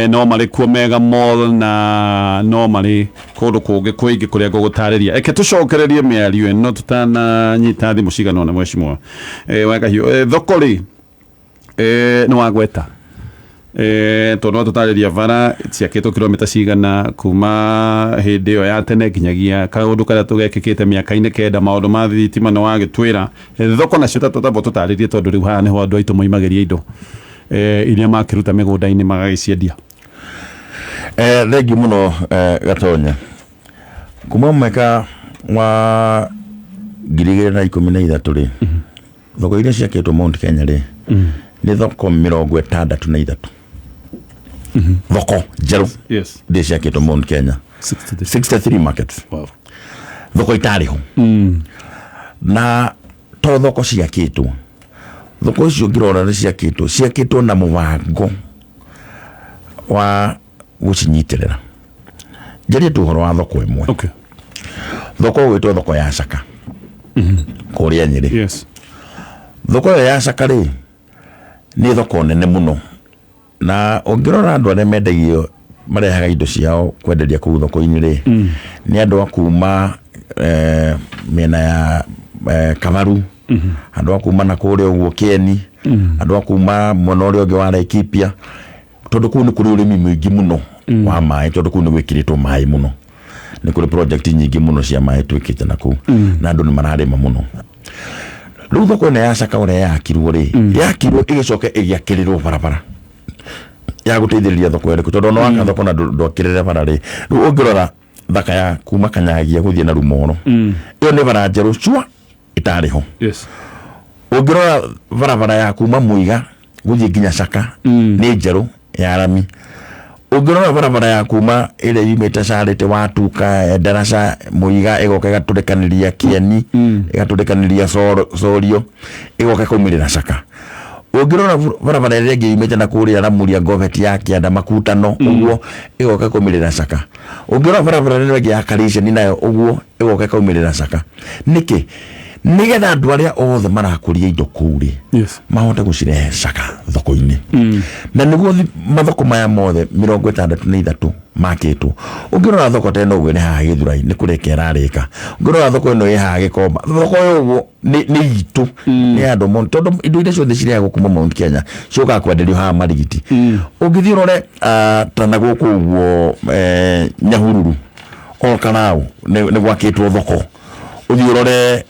no marĩ kuo Mega Mall, na no marĩ kũndũ kũngĩ kũingĩ kũrĩa ngũgũtarĩria. Eke tũcokererie mĩario ĩno tũtananyita thimũ cigana ũna. Mheshimiwa Wakahiũ, thoko rĩ, nĩ wagweta, tondũ no tũtarĩria bara ciakĩtwo kilomita cigana kuma hĩndĩ ĩyo ya tene nginyagia kaũndũ karĩa tũgekĩkĩte mĩaka-inĩ 9, maũndũ ma thitima nĩ wagĩtwĩra. Thoko nacio tamba tũtarĩrie, tondũ rĩu haha nĩho andũ aitũ moimagĩria indo iria makĩruta mĩgũnda-inĩ magagĩciendia. Thengiũ mũno, Gatonya. Kuma mwaka wa 2013 rĩ, thoko iria ciakĩtwo Mount Kenya rĩ, nĩ thoko 63, thoko njerũ iria ciakĩtwo Mount Kenya. 63. 63 markets. Thoko itarĩ ho, na to thoko ciakĩtwo, thoko icio ngĩrora nĩ ciakĩtwo na mũbango wa gũcinyitĩrĩra. Njarie tu ũhoro wa thoko ĩmwe. Thoko ũgwĩtwo thoko ya Caka kũrĩa Nyĩrĩ. Thoko ĩyo ya Caka rĩ, nĩ thoko nene mũno, na ũngĩrora andũ arĩa mendagio, marehaga indo ciao kwenderia kũu thoko-inĩ rĩ, nĩ andũ a kuma mĩena ya Kamaru, andũ a kuma na kũrĩa ũguo Kĩeni, andũ a kuma mwena ũrĩa ũngĩ wa Laikipia, tondũ kũu nĩ kũrĩ ũrĩmi mũingĩ mũno wa maĩ, tondũ kũu nĩ gwĩkĩrĩtwo maĩ mũno, nĩ kũrĩ project nyingĩ mũno cia maĩ twĩkĩte na kũu, na andũ nĩ mararĩma mũno. Rĩu thoko ĩno ya Caka ũrĩa yakirwo rĩ, yakirwo ĩgĩcoka ĩgĩakĩrĩrwo barabara ya gũteithĩrĩria thoko ĩrĩkũ, tondũ ona waka thoko na ndwakĩrĩre bara rĩ. Rĩu ũngĩrora thaka ya kuma Kanyagia gũthiĩ na Rumoro, ĩyo nĩ bara njerũ cua ĩtarĩ ho. Ũngĩrora barabara ya kuma Muiga gũthiĩ nginya Caka, nĩ njerũ ya rami. Ũngĩrora barabara ya kuma ĩrĩa yumĩte Carĩte Watuka, Ndaraca, Muiga, ĩgoka ĩgatũrĩkanĩria Kĩeni, ĩgatũrĩkanĩria Sorio, ĩgoka ĩkaumĩrĩra Caka. Ũngĩrora barabara ĩrĩa ĩngĩ yumĩte na kũrĩa Ramuria, Ngobeti ya Kĩanda, Makutano, ũguo ĩgoka ĩkaumĩrĩra Caka. Ũngĩrora barabara ĩno ĩngĩ ya Kariceni, nayo ũguo ĩgoka ĩkaumĩrĩra Caka. Nĩkĩ? Nĩgetha andũ arĩa othe marakũria indo kũu rĩ, mahote gũcirehe Caka thoko-inĩ, na nĩguo mathoko maya mothe 63 makĩtwo. Ũngĩrora thoko ta ĩno ũguo ĩrĩ haha Gĩthurai, nĩ kũrĩka ĩrarĩka. Ũngĩrora thoko ĩno ĩ haha Gĩkomba, thoko ĩyo ũguo nĩ itũ, nĩ andũ Mount, tondũ indo iria ciothe cirehagwo kuma Mount Kenya ciũkaga kwenderio haha Marigiti. Ũngĩthiĩ ũrore ta na gũkũ ũguo Nyahururu o Karau, nĩ gwakĩtwo thoko. Ũthiĩ ũrore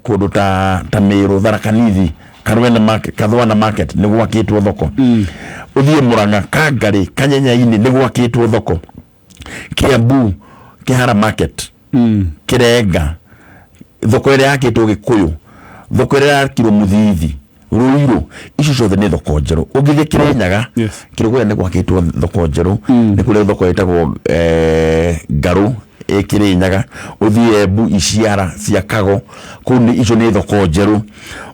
kũndũ ta Mĩrũ, Tharaka Nithi, Karwena market, Kathwana market, nĩ gwakĩtwo thoko. Ũthiĩ Murang'a, Kangarĩ, Kanyenyainĩ, nĩ gwakĩtwo thoko. Kiambu, Kĩhara market, Kĩrenga, thoko ĩrĩa yakĩtwo Gĩkũyũ, thoko ĩrĩa yakirwo Mũthithi, Ruiru, icio ciothe nĩ thoko njerũ. Ũngĩthiĩ Kĩrĩnyaga, Kĩrũgũya, nĩ gwakĩtwo thoko njerũ. Nĩ kũrĩ thoko ĩtagwo Ngarũ ĩ Kĩrĩnyaga. Ũthiĩ Embu, Iciara cia Kago, kũu nĩ icio nĩ thoko njerũ.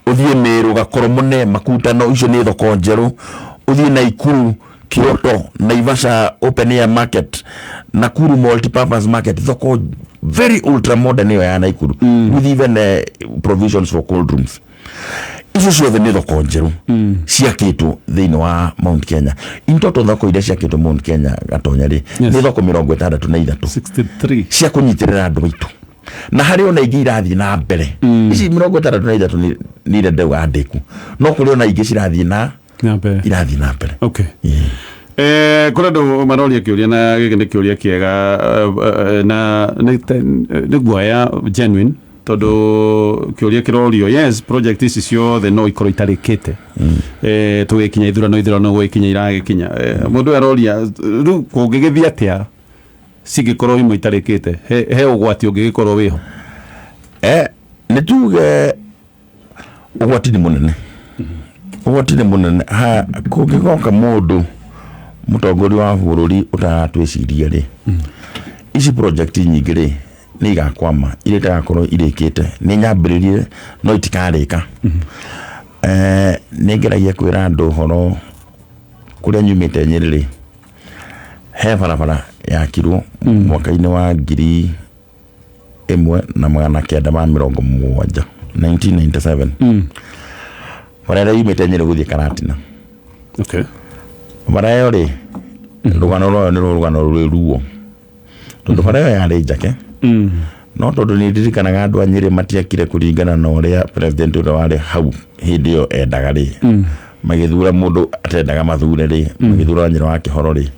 Ũthiĩ Mĩrũ, Gakoromone, Makutano, icio nĩ thoko njerũ. Ũthiĩ Naikuru, Kyoto, Naivasha open air market, Nakuru multipurpose market, thoko very ultra modern ĩyo ya Naikuru, with even provisions for cold rooms. Icio ciothe nĩ thoko njerũ ciakĩtwo thĩinĩ wa Mount Kenya. In total, thoko iria ciakĩtwo Mount Kenya, Gatonya rĩ, nĩ thoko 63. 63. Cia kũnyitĩrĩra andũ aitũ, na harĩ ona ingĩ irathiĩ na mbere. Ici 63 nĩ iria ndauga ndĩku, no kũrĩ ona ingĩ cirathiĩ na Na mbere. Irathiĩ na mbere. Okay. Kũrĩ andũ maroria kĩũria, na gĩkĩ nĩ kĩũria kĩega, na nĩ guoya genuine, tondũ kĩũria kĩrorio, yes, project ici ciothe no ikorwo itarĩkĩte tũgĩkinya ithurano, ithurano gũgĩkinya iragĩkinya. Mũndũ ũyũ aroria, rĩu kũngĩgĩthiĩ atĩa cingĩkorwo imwe itarĩkĩte? He ũgwati ũngĩgĩkorwo wĩho? Nĩ tuge ũgwati nĩ mũnene, ũgwati nĩ mũnene. Ha kũngĩgoka mũndũ mũtongoria wa bũrũri ũtaratwĩciria rĩ, ici project nyingĩ rĩ nĩ igakwama, iria itagakorwo irĩkĩte. Nĩ nyambĩrĩrie no itikarĩka. Nĩ ngeragia kwĩra andũ ũhoro kũrĩa nyumĩte Nyĩrĩ rĩ, he barabara yakirwo mwaka-inĩ wa 1977, 1997, bara ĩrĩa yumĩte Nyĩrĩ gũthiĩ Karatina. Bara ĩyo rĩ, rũgano rwayo nĩ rũgano rwĩ ruo, tondũ bara ĩyo yarĩ njake, no tondũ nĩ ndirikanaga andũ a Nyĩrĩ matiakire kũringana na ũrĩa president ũrĩa warĩ hau hĩndĩ ĩyo endaga rĩ, magĩthura mũndũ atendaga mathure rĩ, magĩthura Nyĩrĩ wa Kĩhoro rĩ,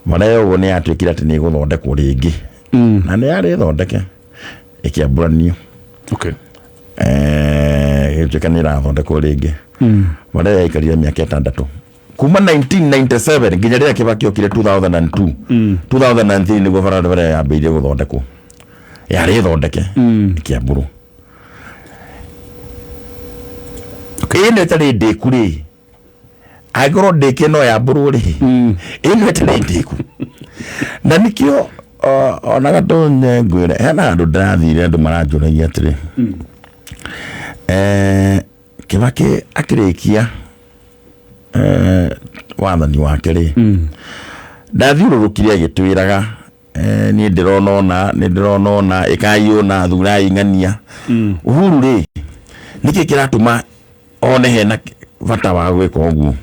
bara ĩyo ũguo nĩ yatuĩkire atĩ nĩ ĩgũthondekwo rĩngĩ, na nĩ yarĩ thondeke, ĩkĩambũranio. Ĩgĩtuĩka nĩ ĩrathondekwo rĩngĩ. Bara ĩyo yaikarire mĩaka 6, kuma 1997 nginya rĩrĩa Kibaki okire 2002, 2003, nĩguo barabara ĩyo yambĩrĩirie gũthondekwo. Yarĩ thondeke, ĩkĩambũrwo. Ĩno ĩtarĩ ndĩku rĩ, angĩkorwo ndĩkie no yambũrwo rĩ, ĩno ĩtarĩ ndĩku, na nĩkĩo ona gatonye ngwĩre, hena handũ ndĩrathire, andũ maranjũragia atĩrĩ, Kibaki akĩrĩkia wathani wake rĩ, ndathiũrũrũkire agĩtwĩraga, niĩ ndĩrona ũna, nĩ ndĩrona ũna, ĩkai ũna, thurai ng'ania. Uhuru rĩ, nĩkĩ kĩratũma one hena bata wa gwĩka ũguo?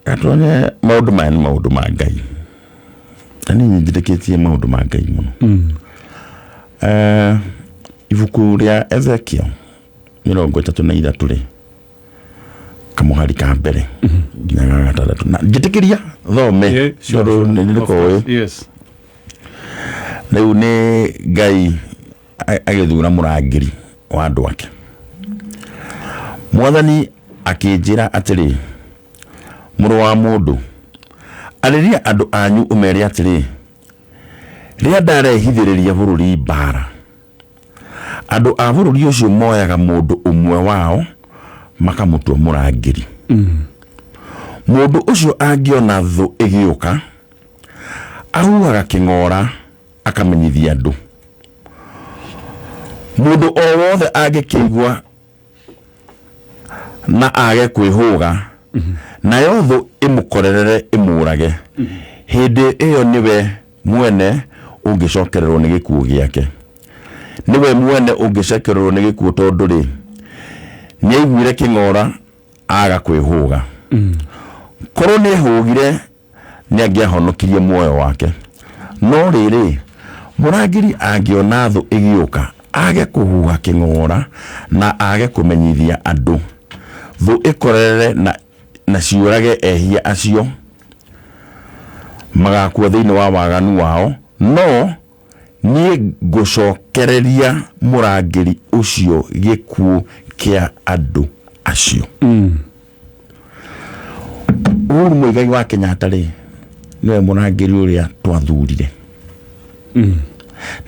Gatonye, maũndũ maya nĩ maũndũ ma Ngai, na niĩ njĩtĩkĩtie maũndũ ma Ngai mũno. Ibuku rĩa Ezekiel 33 rĩ, kamũhari ka mbere nginya ga gatandatũ, na njĩtĩkĩria thome, tondũ nĩ Of nĩkoĩ. course. Rĩu nĩ Ngai agĩthura mũrangĩri wa andũ ake. Mwathani akĩnjĩra atĩrĩ, "Mũrũ wa mũndũ, arĩria andũ anyu ũmere atĩrĩ, rĩrĩa ndarehithĩrĩria bũrũri mbara, andũ a bũrũri ũcio moyaga mũndũ ũmwe wao makamũtua mũrangĩri. Mũndũ ũcio angĩona thũ ĩgĩũka, ahuhaga kĩng'ora akamenyithia andũ. Mũndũ o wothe angĩkĩigua na age kwĩhũga, nayo thũ ĩmũkorerere ĩmũrage, hĩndĩ ĩyo nĩwe mwene ũngĩcokererwo nĩ gĩkuũ gĩake, nĩwe mwene ũngĩcokererwo nĩ gĩkuũ, tondũ rĩ, nĩaiguire kĩng'ora aga kwĩhũga. Korwo nĩehũgire, nĩangĩahonokirie muoyo wake. No rĩrĩ, mũrangĩri angĩona thũ ĩgĩũka, age kũhuha kĩng'ora na age kũmenyithia andũ, thũ ĩkorerere na ciũrage ehia acio, magakua thĩinĩ wa waganu wao, no niĩ ngũcokereria mũrangĩri ũcio gĩkuũ kĩa andũ acio." Uhuru Muigai wa Kenyatta rĩ, nĩwe mũrangĩri ũrĩa twathurire,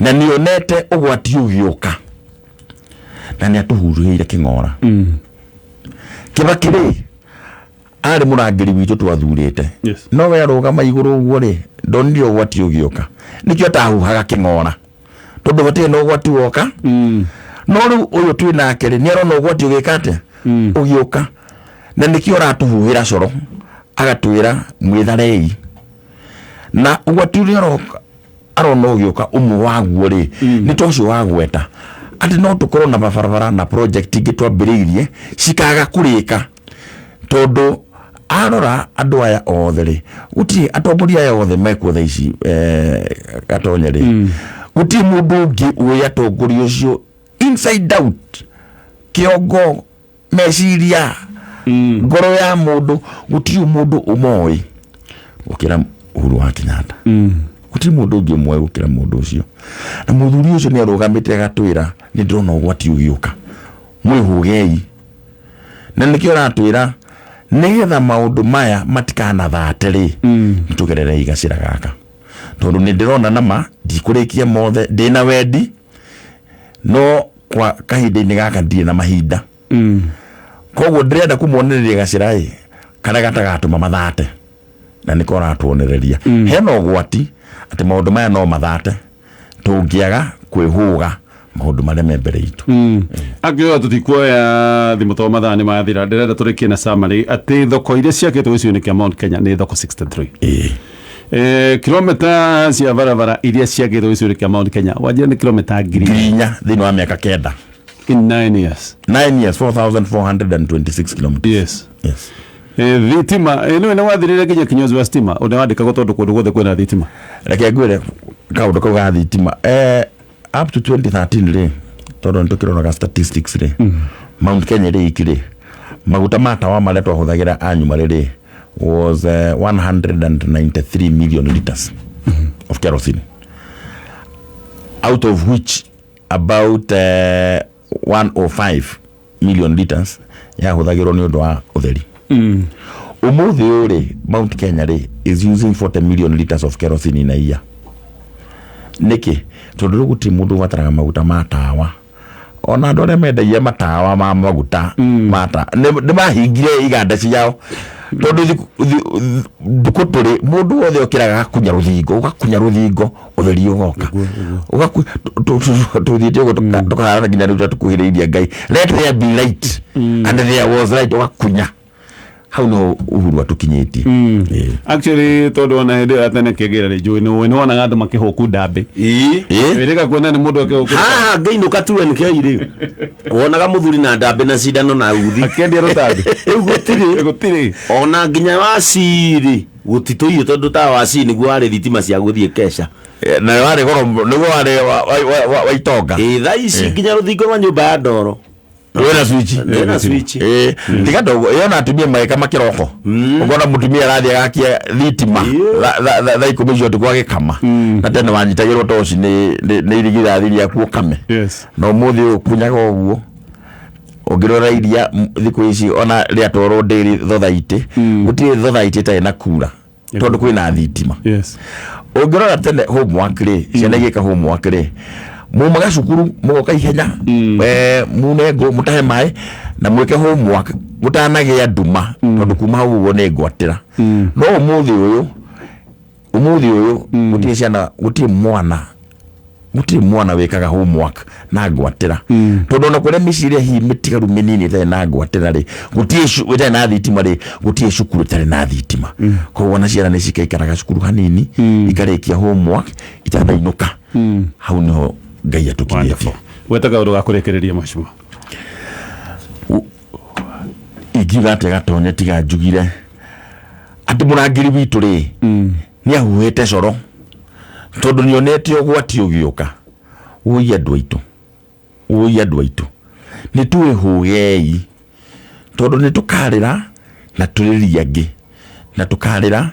na nĩonete ũgwati ũgĩũka na nĩ atũhuruhĩire kĩng'ora. Kibaki rĩ, arĩ mũrangĩri witũ twathurĩte, no we arũgama igũrũ ũguo rĩ, ndonire ũgwati ũgĩũka, nĩkĩo atahuhaga kĩng'ora, tondũ gũtirĩ na ũgwati woka. No rĩu ũyũ twĩ nake rĩ, nĩ arona ũgwati ũgĩka atĩa, ũgĩũka, na nĩkĩo aratũhuhĩra coro agatwĩra mwĩtharei. Na ũgwati ũrĩa aroka arona ũgĩũka, ũmwe waguo rĩ, nĩ ta ũcio wa gweta atĩ no tũkorwo na mabarabara na project ingĩ twambĩrĩirie cikaga kũrĩka, tondũ arora andũ aya othe rĩ, gũtirĩ atongoria aya othe mekuo thaa ici, gatonye rĩ, gũtirĩ mũndũ ũngĩ ũĩ atongoria ũcio inside out, kĩongo. Meciria, ngoro ya mũndũ, gũtirĩ mũndũ ũmoĩ gũkĩra Uhuru wa Kenyatta. Gũtirĩ mũndũ ũngĩ ũmoĩ gũkĩra mũndũ ũcio. Na mũthuri ũcio nĩ arũgamĩte agatwĩra, nĩ ndĩrona ũgwati ũgĩũka, mwĩhũgei. Na nĩkĩo aratwĩra nĩgetha maũndũ maya matikanathate rĩ, nĩ tũgererei gacĩra gaka, tondũ nĩ ndĩrona nama ndikũrĩkia mothe. Ndĩna wendi, no kwa kahinda-inĩ gaka ndirĩ na mahinda. Koguo ndĩrenda kũmuonereria gacĩra ĩ karĩa gatagatũma mathate, na nĩko aratuonereria hena ũgwati atĩ maũndũ maya no mathate tũngĩaga kwĩhũga maũndũ marĩa me mbere itũ. Angĩoya tũtikuoya thimũ tondũ mathaa nĩ mathira. Ndĩrenda tũrĩkie na summary atĩ thoko iria ciakĩtwo gĩcigo-inĩ kĩa Mount Kenya nĩ thoko 63. Kilomita cia barabara iria ciakĩtwo gĩcigo-inĩ kĩa Mount Kenya wanjĩra nĩ kilomita ngiri 4,000 thĩinĩ wa mĩaka 9. In 9 years. 9 years, 4426 kilometers. Yes. Thitima, nĩwe nĩ wathirire nginya kinyozi wa stima ũrĩa wandĩkagwo tondũ kũndũ guothe kwĩna thitima. Reke ngwĩre kaũndũ kau ga thitima. Up to 2013 rĩ, tondũ nĩ tũkĩroraga statistics rĩ, Mount Kenya rĩ iki rĩ, maguta ma tawa marĩa twahũthagĩra annually rĩ was 193 million liters of kerosene, out of which about 105 million liters yahũthagĩrwo nĩ ũndũ wa ũtheri. Ũmũthĩ ũyũ rĩ, Mount Kenya rĩ is using 40 million liters of kerosene in a year. Nĩkĩ? Tondũ rĩu gũtirĩ mũndũ ũbataraga maguta ma tawa. Ona andũ arĩa mendagia matawa ma maguta mata nĩ mahingire iganda ciao, tondũ thikũ tũrĩ mũndũ wothe ũkĩraga agakunya rũthingo, ũgakunya rũthingo, ũtheri ũgoka. Tũthiĩte ũguo tũkahana nginya rĩu tũkuhĩrĩirie Ngai. "Let there be light, and there was light." Ũgakunya hau niho Uhuru atũkinyĩtie. Actually, tondũ ona hĩndĩ ĩyo ya tene kĩngĩra rĩ, njũĩ nĩ wonaga andũ makĩhũku ndambĩ. Wĩrĩga kuona nĩ mũndũ akĩhũku. Haha ngĩinũka tu NK rĩ, wonaga mũthuri na ndambĩ na cindano na uthi. Akĩendia rũtambi. Rĩu gũtirĩ. Gũtirĩ. Ona nginya wacirĩ gũtitũire, tondũ ta wacii nĩguo warĩ thitima cia gũthiĩ keca. Na warĩ goro, nĩguo warĩ wa itonga. Ĩ, thaa ici nginya rũthingo rwa nyũmba ya ndoro wĩna switch. Wĩna switch. Ĩ, tiga ndogo ĩyo, na atumia magĩka makĩroko, ũkona mũtumia arathiĩ agakia thitima thaa 10 cia ũtukũ agĩkama. Na tene wanyitagĩrwo toci nĩ irigithathi rĩaku ũkame. Na ũmũthĩ ũyũ ũkunyaga ũguo. Ũngĩrora iria thikũ ici ona rĩatwarwo ndĩrĩ thothaitĩ, gũtirĩ thothaitĩ ĩtarĩ na kura, tondũ kwĩna thitima. Ũngĩrora tene homework rĩ, ciana igĩka homework rĩ, mumaga cukuru mũgoka ihenya, mune ngũ, mũtahe maĩ na mwĩke homework mũtanagĩa nduma, tondũ kuma hau ũguo nĩ ngwatĩra. No ũmũthĩ ũyũ gũtirĩ ciana, gũtirĩ mwana wĩkaga homework na ngwatĩra, tondũ ona kũrĩa mĩciĩ ĩrĩa hihi mĩtigaru mĩnini ĩtarĩ na ngwatĩra rĩ, gũtirĩ ĩtarĩ na thitima rĩ, gũtirĩ cukuru ĩtarĩ na thitima. Koguo ona ciana nĩ cikaikaraga cukuru hanini ikarĩkia homework itanainũka. Hau niho Ngai atũkinyĩtie. Wonderful. Gweta kaũndũ ga kũrĩkĩrĩria, mheshimiwa. Ingiuga atĩa gatonye tiga njugire atĩ mũrangĩri witũ rĩ nĩ ahuhĩte coro, tondũ nĩonete ũgwati ũgĩũka. Ũi andũ aitũ, ũi andũ aitũ, nĩ twĩhũgei, tondũ nĩ tũkarĩra na tũrĩrie angĩ, na tũkarĩra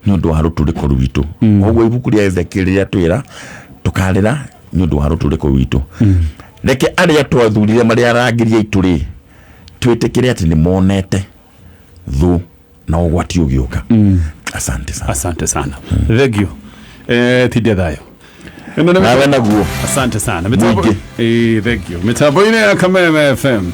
nĩ ũndũ wa rũtũrĩko rwitũ. Koguo ibuku rĩa Ezekiel rĩrĩa twĩra tũkarĩra nĩ ũndũ wa rũtũrĩko rwitũ. Reke arĩa twathurire marĩa arangĩri aitũ rĩ, twĩtĩkĩre atĩ nĩ monete thũ na ũgwati ũgĩũka. Asante sana. Asante sana, thank you. Tindia thayũ. Ĩno nĩ Nawe naguo. Asante sana. Mũingĩ. Thank you. Mitambo-inĩ ya Kameme FM.